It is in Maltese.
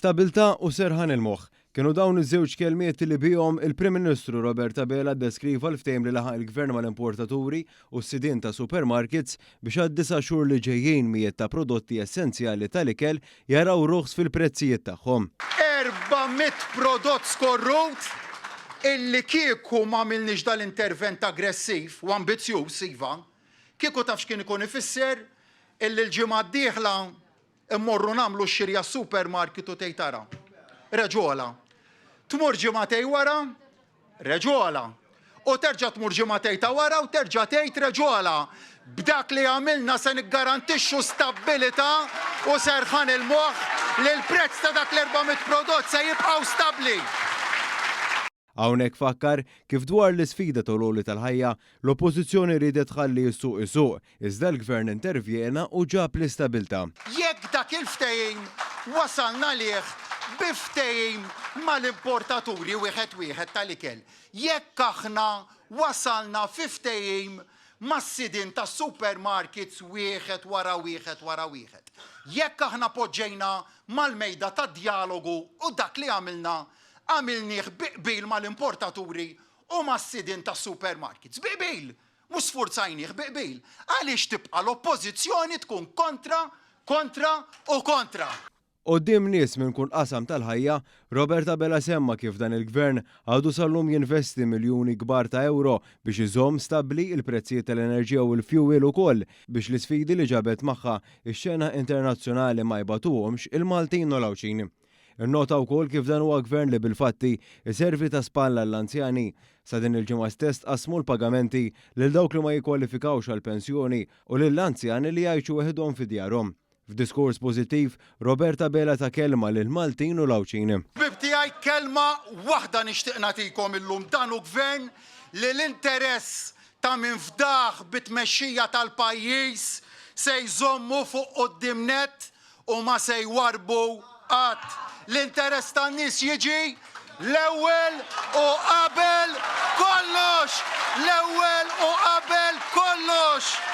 Stabilità u serħan il-moħħ kienu dawn iż-żewġ kelmiet li bihom il-Prim Ministru Robert Abela ddeskriva l-ftehim li laħaq il-Gvern mal-importaturi u s-sidien ta' supermarkets biex għad-disa' xhur li ġejjin mijiet ta' prodotti essenzjali tal-ikel jaraw ruħs fil-prezzijiet tagħhom. 400 prodott skorrut illi kieku m'għamilniex dal-intervent aggressiv u ambizzjuż, iva, kieku taf x'kien ikun ifisser illi l-ġimgħa d-dieħla Immorru nagħmlu x-xirja s-supermarket u tgħid ara. Reġgħola. Tmur ġimagħtej wara, reġgħola. U terġa' tmur ġimagħtej ta' wara u terġa' tgħid reġgħola. B'dak li għamilna se niggarantixxu stabbilità u serħan il-moħħ li l-prezz ta' dak l-400 prodott se jibqgħu stabbli. Hawnhekk fakkar kif dwar l-isfida tal-għoli tal-ħajja, l-Oppożizzjoni riedet tħalli s-suq isuq, iżda l-Gvern intervjena u ġab l-istabilità. Jekk dak il-ftehim wasalna għalih bi ftehim mal-importaturi wieħed wieħed tal-ikel, jekk aħna wasalna fi ftehim mas-sidien tas-supermarkets wieħed wara wieħed wara wieħed, jekk aħna poġġejna mal-mejda tad-djalogu u dak li għamilna Għamilnieh bi qbil mal-importaturi u mas-sidien tas-supermarkets. Bi qbil! Mhux sfurzajnieh, bi qbil. Għaliex tibqa' l-Oppożizzjoni tkun kontra, kontra u kontra? Quddiem nies minn kull qasam tal-ħajja, Robert Abela semma kif dan il-Gvern għadu sal-lum jinvesti miljuni kbar ta' ewro biex iżomm stabbli l-prezzijiet tal-enerġija u l-fjuwil ukoll biex l-isfidi li ġabet magħha x-xena internazzjonali ma jbatuhomx il-Maltin u l-Għawdxin. Innota wkoll kif dan huwa gvern li bil-fatti jservi ta' spalla għall-anzjani. Sa din il-ġimgħa stess tqassmu l-pagamenti lil dawk li ma jikkwalifikawx għall-pensjoni u lill-anzjani li jgħixu weħidhom fi djarhom. F'diskors pożittiv, Robert Abela ta kelma lill-Maltin u l-Għawdxin. Ħbieb tiegħi kelma waħda nixtieq nagħtikom illum, dan hu gvern li l-interess ta' min fdah bit-tmexxija tal-pajjiż se jżommu fuq quddiem nett u ma se jwarrbu qatt. L-interess tan-nies jiġi l-ewwel u qabel kollox! L-ewwel u qabel kollox!